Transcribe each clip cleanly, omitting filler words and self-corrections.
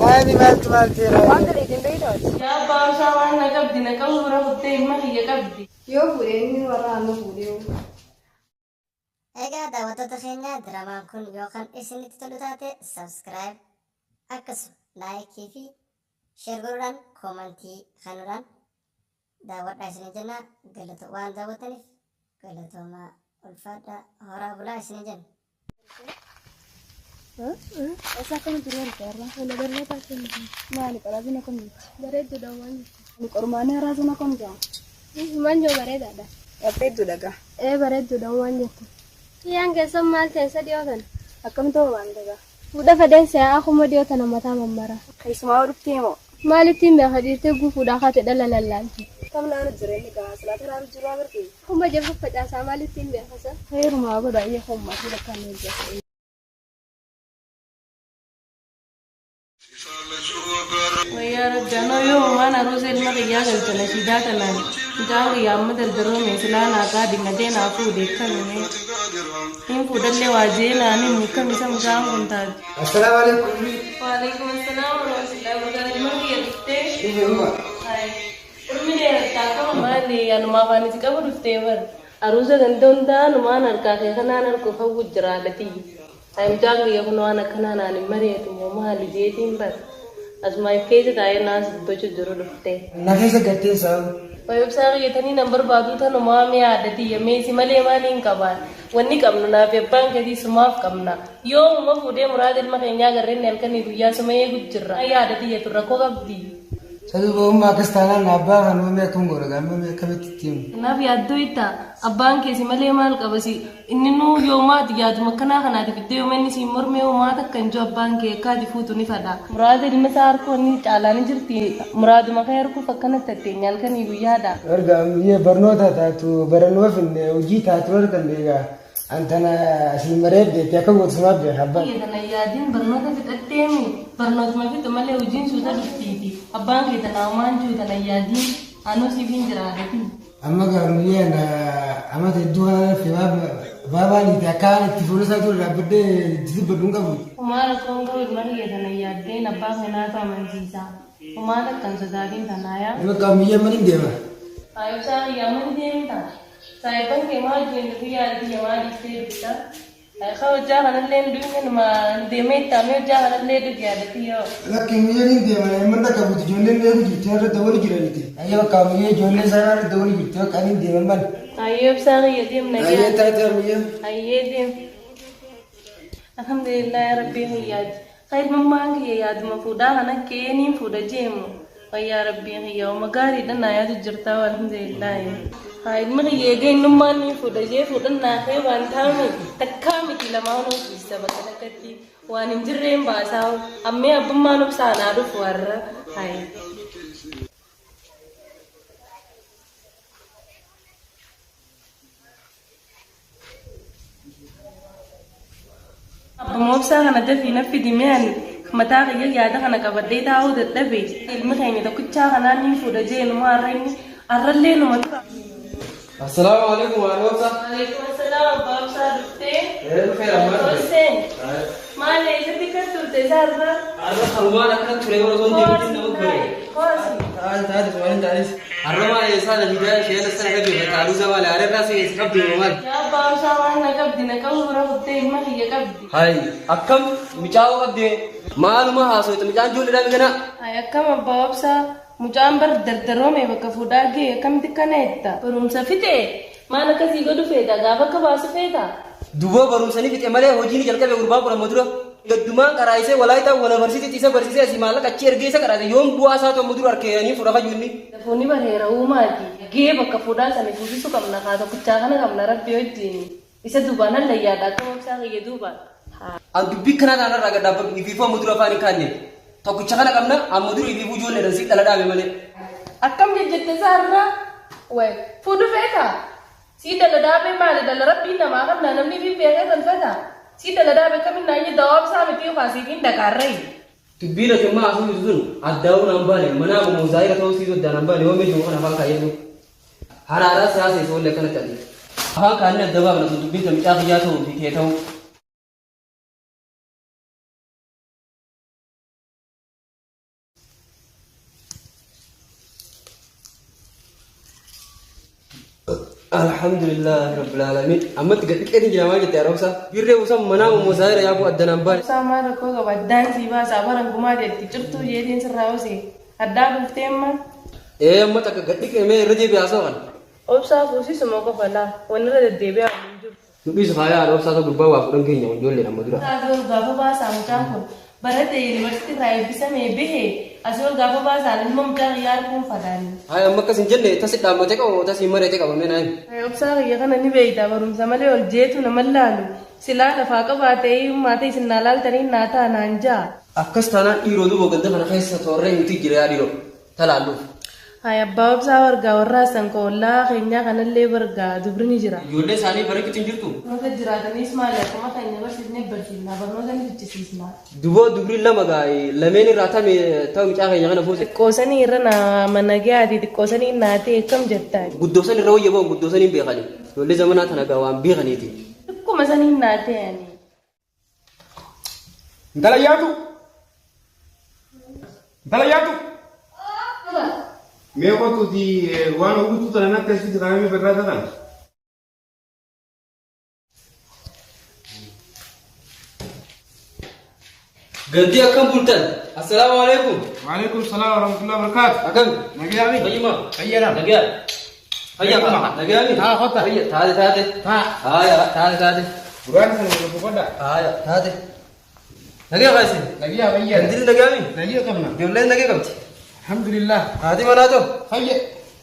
Maali maaltu maal seera? Waan daleetiin beektaa? Yaa abbaa isaa waan na qabdi na qabu bira kuttee ilma kiyya qabdi. Yoo fuudhee inni warra aannan fuudhee. Egaa daawwattoota keenya diraamaan kun yookaan isinitti tolu taate subscribe akkasuma laayikii fi share godhuudhaan koomantii kanuudhaan daawwadhaa isin jenna galata waan daawwattaniif galatoomaa ulfaadhaa horaa bulaa isin jenna. Eessa akkana ture erga irraa? Fuula barnootaa kennu. Maali qaraabina akkamitti? Bareedduudha waan jettu. Ani qormaanii haaraa sun akkam jaa? Waan jiru bareedaadha. Bareedduudha gaa. Ee bareedduudha waan jettu. Kiyyaan keessan maal teessa dhiyoo tana? Akkam ta'u waan dagaa? Fuudha fedeen se'aa akkuma dhiyoo tana mataa mammara. Keessumaa dhuftee moo? Maalittiin beeka dhiirtee gufuudhaa kaate dhala lallaalti. Kam naanu jireenyi gaa silaa taraan jiru agartee? Akkuma jafa facaasaa maalittiin beeka sa? Heerumaa godha iyya hommaa fi lakkaan hojjeta. Wayyaa rabbi anoo yoo waan aruusa ilma kiyyaa galcha nashiidaa tanaan mucaan kiyya amma dardaroome silaa naa qaadimatee naa fuudhe akkamime hin fuudhallee waa jee naan himu akkam isa mucaan kun taate. Assalaamu alaikum. Waalaikum assalaam warahmatullahi wabarakatuh. Ilma kiyya dhuftee. Dhufe uma. Urmi dheerattaa akkama maali anumaa afaan isi qabu dhuftee bar aruusa ganda hundaa anumaan harkaa kee kanaan harku hawwu jira haadhatii. Ay mucaan kiyya kun waan akkanaa naan hin mari'atu moo maali jeetiin bar asumaa if keessa taa'ee naas dubbachuu jiru dhuftee. Na keessa garteen saa'u. Waayibsaa kiyyatanii nan barbaadu tanumaa mee haadha tiyya meesi malee maaliin qabaan wanni qabnu naaf abbaan keetii sumaaf qabna yoomuma fuudhee muraada ilma keenyaa garreen halkanii guyyaa suma eegu jirra haadha tiyya tun rakkoo qabdi. Saduuba ummaa akkas taanaan abbaa kan uumee akkam godha gaamma mee akkamitti itti himu? Kanaaf yaaddoo itta abbaan keesi malee maal qabasi inni nuu yoomaati yaaduma akkanaa kanaati fiddee yooma inni siin mormee homaa takka hin jiru abbaan kee akka ati fuutu ni fadha. Muraada ilma isaa harkoo inni caalaa ni jirti muraaduma kee harkuuf akkanatti atteenya halkanii guyyaadha. Erga biyya barnoota taatu barannoo finne hojii taatu argan egaa antana siin maree beekte akka gootu sumaaf beeka abbaan. Kiyya tana yaadin barnoota fixatteemi barnootuma fixu malee hojiin suuta dhuftiiti abbaan kee tana homaan jiru tana yaadin anuu siif hin jiraadhati. Amma gaamiyee na amata hedduu kana fi baabaan itti akkaan itti fuula isaa ture dhaabbadhee itti dubbadhu hin qabu. Homaa rakkoon qabu ilma kiyya tana yaaddeen abbaa keenaatu amansiisa. Homaa takka hin sodaatin tanaa yaa. Amma gaamiyee mana hin deema. Saayibsaa kiyya amma ni deemta. Saayibban kee maa wajjin dhufii yaada kiyya maa dhiistee dhufta. Ka hojjaa kanallee hin dhufne numa deemee itti amee hojjaa kanallee dhufi yaada kiyyoo. Lakki miyyee ni deema mana qabuuti ijoolleen eegu jirti irra dawwali jiraniiti. Ayyee bakka miyyee ijoollee isaa irra dawwali jirti bakka ani deema mana. Ayyee ibsaa kiyya deemna Ayyee taatee miyyee. Ayyee deem. Alhamdulillah ya rabbii kiyyaati. Kailmummaan kiyya yaaduma fuudhaa kana keeniin fuudha jeemu. Wayyaa rabbii kiyya uma gaariidha naa yaadu jirtaa alhamdulillah. Haa ilmi kiyya eegee innummaan ni fuudha jee fuudhan naa kee waan taame takkaa miti lamaan hojjiisa bakka takkatti waan hin jirreen baasaa ammee abbummaan obsaa naa dhufu har'a. Hayi. Abbuma obsaa kana dafii na fidi mee ani mataa kiyya yaada kana qabadhee taa'uu dadhabe ilmi keenya tokkichaa kanaan ni fuudha jee numa har'a inni har'allee numa tura. Assalaamu alaikum waan obsa. Waalaikum assalaam abbaa obsaa dhuftee. Ee dhufeera amma dhufe. Hosseen maal eessatti akkas turte isaa irraa? Har'a kanumaan akkan ture yeroo osoo hin deebiin nama gore. Koosi. Taa'an taate sumanin taanis. Har'a maal eessaa na fidaa isheen as sana qabdi taaluu maal har'a irraa si qabdi moo maal? Yaa abbaa obsaa waan na qabdi na qabu bira kuttee ilma kiyya qabdi. Hay akkam micaa'oo qabdee maaluma haasofte mucaan ijoolleedhaa mi ganaa? Ay akkam abbaa obsaa mucaan bar dardaroome bakka fuudhaa ga'e akkamitti kana jetta? Barumsa fixe maal akkasii godhu feeta gaafa akka baasu feeta? Duboo barumsa ni fixe malee hojii ni jalqabe gurbaan kun amma dura. Gaddumaan qaraayisee walaayitaa wala barsiisitti isa barsiisee asii maallaqa achi ergee isa qaraayise yoom bu'aa isaatu amma dura arkeeyanii fudha fayyuu inni. Fuuni bareera uumaati. Gee bakka fuudhaa sani fuusisu qabna kaa tokkichaa kana qabna rabbi wajjin. Isa duubaan hallayyaadha akka obsaa kiyya duubaan. An dubbii kanaa ta'an irraa gad dhaabbadhu ifiifuu amma dura afaan hin kaanne. Tokkicha kana qabna amma dura ifiifuu ijoolleedhaan si dhala dhaabe malee. Akkam jejjette isaa irraa? Way fuudhu feeta? Sii dhala dhaabee maali dhala rabbiin namaa qabna namni fi beekee tolfata. Sii dhala dhaabe kamin naan jedha obsaa miti yookaan siif hin dhaqaarree. Dubbiin ati ammaa asuu jirtu sun addaa'uu naan baane manaa moo zaayira ta'uu sii soddaan naan baane yoo meeshuma kana afaan kaayyadhu. Haraaraa siyaasa isa wallee akkanatti ati. Afaan kaanni adda baafna sun dubbiin ta micaa kiyyaa ta'uu fi tee ta'uu. Alhamdulillah rabbil alamin. Ammatti gad dhiqeetiin jira maal jette haaromsa? Birree usan manaa muummoo yaabuu addanaan baane. Obsaa maal rakkoo qaba addaan sii baasaa baran gumaa jetti cirtuu jeetiin sirraa hosee addaa buuftee amma. Ee amma takka gad dhiqee mee irra deebi'aa haasoo kana. Obsaa fuusisuma qofa laa wanni irra deddeebi'aa hin jiru. Nu dhiisu faayaa haaromsaa ta'u gurbaa waa fudhan keenya ijoolleen amma dura. Asii ol gaafa baasaa mucaan kun barate yuunivarsiitii irraa eebbisamee bahe asii ol gaafa baasaan ilma mucaa kiyyaa arguun fadaani. Haaya amma akkas hin jenne tasi dhaammatee qaba tasi mareetee qaba mee naa himi. Obsaa kiyya kana ni beeyta barumsa malee ol jeetu nama laalu silaa lafaa qabaatee maatii isin naa laaltanii naa ta'a naan ja'a. Akkas taanaan dhiiroo duuba ganda kana keessa toorree nuti jira yaa dhiiroo talaalluuf. Haaya abbaa obsaa wargaa warraa san koollaa keenyaa kanallee bargaa dubri ni jira. Ijoollee isaanii bareechitu hin jirtu. Barnoota jiraataniis maali akkuma keenya barsiisnee barsiisnaa barnoota ni fichisiisnaa. Duboo dubri lama gaa lameen irraa tame ta'u mucaa keenya kana fuuse. Xiqqoosanii irra naa mana gahaati xiqqoosanii naa ta'e akkam jettaa. Guddoosan irra wayya ba'u guddoosan hin beekani. Ijoollee zamanaa tana gaa waan beekaniiti. Xiqquma sanii naa ta'e ani. Intala yaatu. Intala yaatu. Mee qotuuti waan hubutu tana natti asitti kaa'amee birraa ta'an. Gantii akkam bultan? Assalaamu alaikum. Waalaikum salaam warahmatullahi wabarakatuh. Akkam? Nagayaami. Fayyuma? Fayyadam. Nagayaa. Fayyaa. Nagayaami. Haa qotta. Fayya taate taate. Haa. Haaya taate taate. Duraan sana wal boqodha. Haaya taate. Nagayaa kaasi. Nagayaa fayyaa. Gantiin nagayaami. Nagaya qabna. Ijoolleen nagaya qabdi. Alhamdulillah. Haati manaa too. Fayya.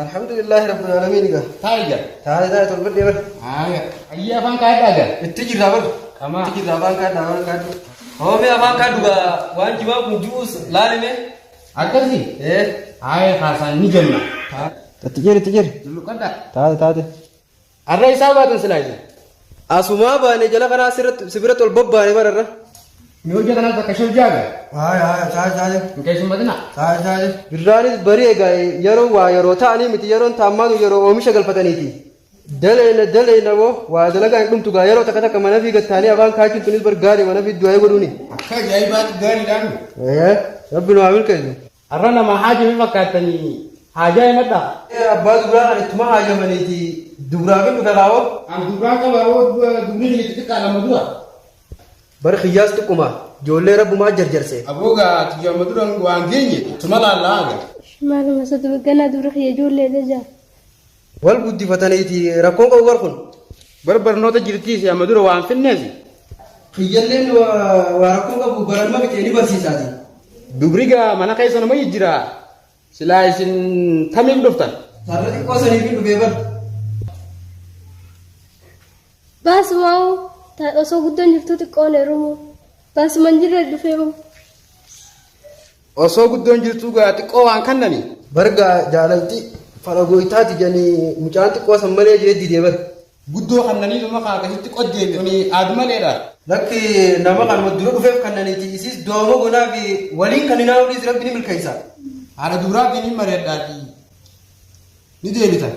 Alhamdulillahi rabbil alamin egaa. Taa'ija. Taate taate tolfadhee bar. Haaya. Ayyaa afaan kaadhaa gaa. Itti jirraa bar. Kamaa. Itti jirraa afaan kaadhaa afaan kaadhu. Hoomee afaan kaadhu gaa waan jimaan kun juus laalime. Akkasi. Ee. Haaya kaasaan ni jenna. Itti jiri itti jiri. Lulluqadha. Taate taate. Har'a isaa baatan silaa isin. Asumaa baane jala kanaa sirratti sibiratti ol bobbaane bararra. Mi hojii kanaas bakka ishee jaaga. Haaya haaya taate taate. Hin keessummatina. Taate taate. Birraanis barii egaa yeroo waa yeroo ta'anii miti yeroon taammaatu yeroo oomisha galfataniiti. Daleena daleena boo waa dalagaa hin dhumtu gaa yeroo takka takka mana fi gattaanii afaan kaachuun tunis bargaari mana fi du'aa godhuuni. Akka ajaa'ibaatti gaariidhaan. Ee rabbi nu haa milkeessu. Har'a nama haajame fakkaatanii haajaa himadhaa. Abbaa dubraa kan ittuma haajamaniiti dubraa fi dhufe kaawoo. An dubraan qaba yoo dubni kiyya xixiqqaa lama dura. Bar xiyyaas xiqquma ijoollee rabbumaa jarjarse. Aboogaa tiyya amma dura waan geenye ittuma laallaa aga. Maaluma isa ganaa dubri kiyya ijoollee jajaa. Wal guddifataniiti rakkoon qabu bar kun. Bar barnoota jirtiis amma dura waan finneesi. Kiyyalleen waa rakkoon qabu baranuma fixee ni barsiisaati. Dubri gaa mana keessa nama jira. Silaa isin tamiif dhuftan. Sarara xiqqoo saniif hin dhufee bar. Baasumaa osoo guddoon jirtuu xiqqoon heerumu. Baasuma hin jirre dhufee hoo. Osoo guddoon jirtuu gaa xiqqoo waan kannani. Bargaa jaalalti falagoytaati jedhanii mucaan xiqqoo san malee jee didee bar. Guddoo kannanii dhuma kaa akkasitti qoddeeme kuni aadu maleedha. Lakki nama kanuma dura dhufeef kannaniiti isiis dooma gonaa fi waliin kan hinaa olii rabbi ni milkeessa. Haadha dubraatiin hin mari'adhaati ni deebitan.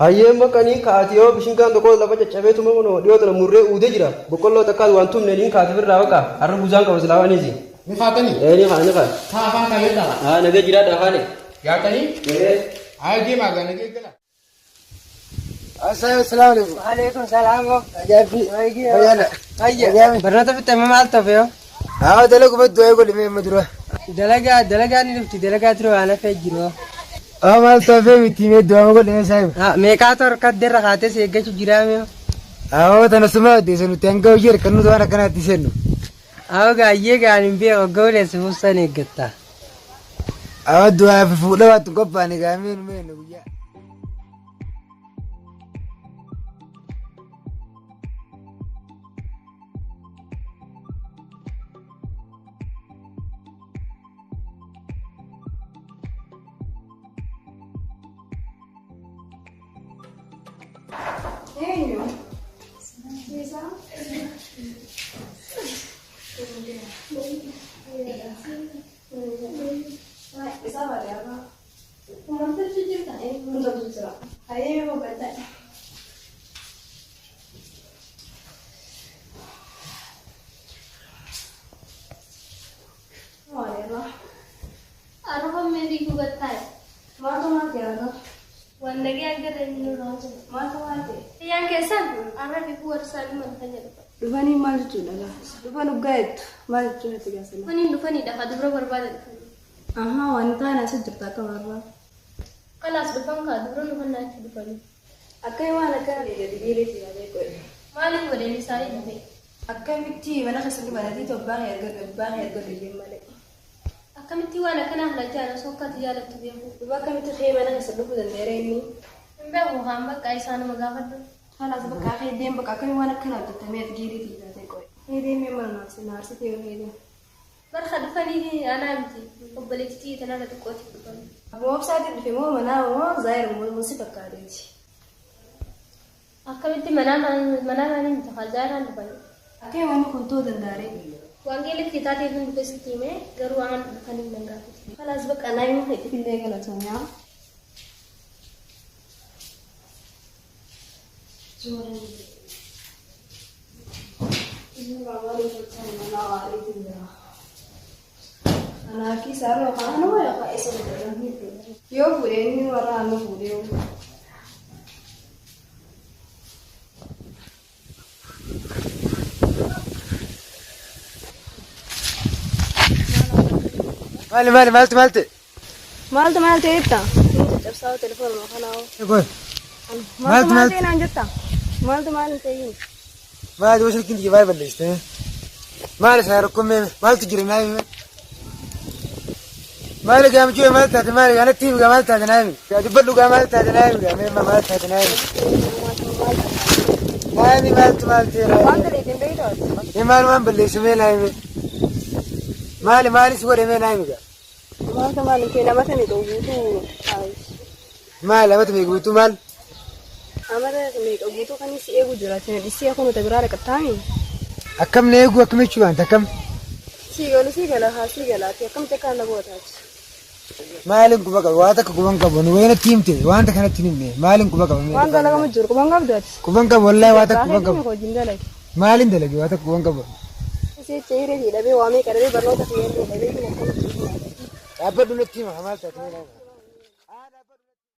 Hayyee maqanii kaati yoo bishingaan tokko lafa caccabeetuma kunoo dhiyoo tana murree uudee jira. Boqqolloo takkaas waan tumne niin kaati birraa baqa har'a guzaan qaba silaa waaniisi. Ni kaatanii? Ee ni kaa ni kaa. Taa afaan kaayyadhaa. Haa nagee jiraadha afaani. Yaatanii? Ee. Haa deemaa gaa nagee gala. Assalamu alaikum. Waalaikum salaam. Ajaa'ibsi. Fayyaadha. Fayya. Fayyaami. Barnoota fixxe maal ta'e yoo? Haa dalagu du'aa godhame amma dura. Dalagaa dalagaa ni dhufti dalagaa ture waan hafee jiru. Haa maal ta'e miti mee du'aa godhame saayiba. Haa meeqaatu harkatti irra kaatee si eeggachuu jiraa mee? Haa tana suma odeessa nuti hanga hojii harkannu waan akkanaatti seennu. Haa gaayyee gaan hin beeku gawleessa fuussan eeggatta. Haa du'aa fi fuudha waatti qophaa'ani gaamee nu meenu guyyaa. Eenyu? Isa baadiyyaa irraa. Uummatni jirta hundatu jira. Hayyee boqotaa. Maal irraa? Arroba meetii gubattaa'e. Maaltu maal jedhama? Waan nagee agarra inni nurra hojjetu. Maaltu maal ta'e? Xiyyaan keessan arra fi warri isaanii mana keenya dhufa. Dhufanii maal jechuudha gaa? Dhufan dhugaa jettu maal jechuudha itti gaasana? Dhufaniin dhufanidha ka dubra barbaada dhufanii. Ahaa waan taane asi jirta akka barraa. Kalaas dhufan kaa dubra dhufan naachi dhufanii. Akkami waan akkana gadi giireetti yaadee godhe. Maaliif godheen isaanii dhufe? Akkamitti mana keessatti banatii tobbaa kee argadhu abbaa kee argadhu jeen malee. Akkamitti waan akkanaa kana jaan osoo akka ati jaalattu beeku. Duba akkamitti kee mana keessa dhufuu danda'eera inni? Hin beeku kaan bakka isaanuma gaafadhu. Kalaas bakka kee deem bakka akkamii waan akkana hojjetamee ati giireetti yaadee godhe. Kee deemee mana naarsi naarsitee yoo kee deem. Barka dhufanii anaa miti obboleettii tanarra xiqqootiif dhufan. Abbaa obsaatiin dhufe moo manaa moo zaayir moo si fakkaateeti? Akkamitti manaa manaa miti hazaaraan dhufan. Akkami wanni kun ta'uu danda'are? Wangeelitti taateef hin dhufe sitti hime garuu waan dhufaniif nan gaafate. Kalaas bakka naa himuu keetti illee galatoomaa. Yoo fuudhee inni warra aannu fuudhee. Maali maali maaltu maal ta'e? Maaltu maal ta'e jetta? Inni caccabsaa telefoonuma kanaa. Qoy. Maaltu maal ta'e naan jetta? Maaltu maal ta'e? Maali yoo silkiin tiyya maal balleessite? Maali isaa rakkoon mee maaltu jira naa himi? Maali gaamchuu maal taate maali kanatti himi gaa maal taate naa himi? Gaa dubbadhu gaa maal taate naa himi gaa mee maal taate naa himi? Naa himi maaltu maal ta'e naa Waan himi? ta'eef hin beektu ati. Mee maal waan balleessu mee naa himi? Maali maali si godhe mee naa himi gaa? Maaltu maal ta'e namata meeqa guutuu? Maali amata meeqa guutuu maal? Amata meeqa guutuu kan si eegu jira. Isii akkuma biraa dhaqattaami. Akkam na eeguu akkam jechuu waanta akkam? Sii galu sii gala haa sii galaati akkamitti akka na gootaati. Maalin quba qaba waa takka quban qabu nu wayinatti himte wanta kanatti hin himne maalin quba qaba mee? Waan dalagamu jiru quban qabdu ati. Quban qabu wallaahi waa takka quban qabu. Hojiin dalage. Maalin dalage waa takka quban qabu. Sicha hiree hidhamee waamee qarabee barnoota fayyadamee hidhamee kun akkamitti Dhaabbadhu natti hima maal taate mee naa hima.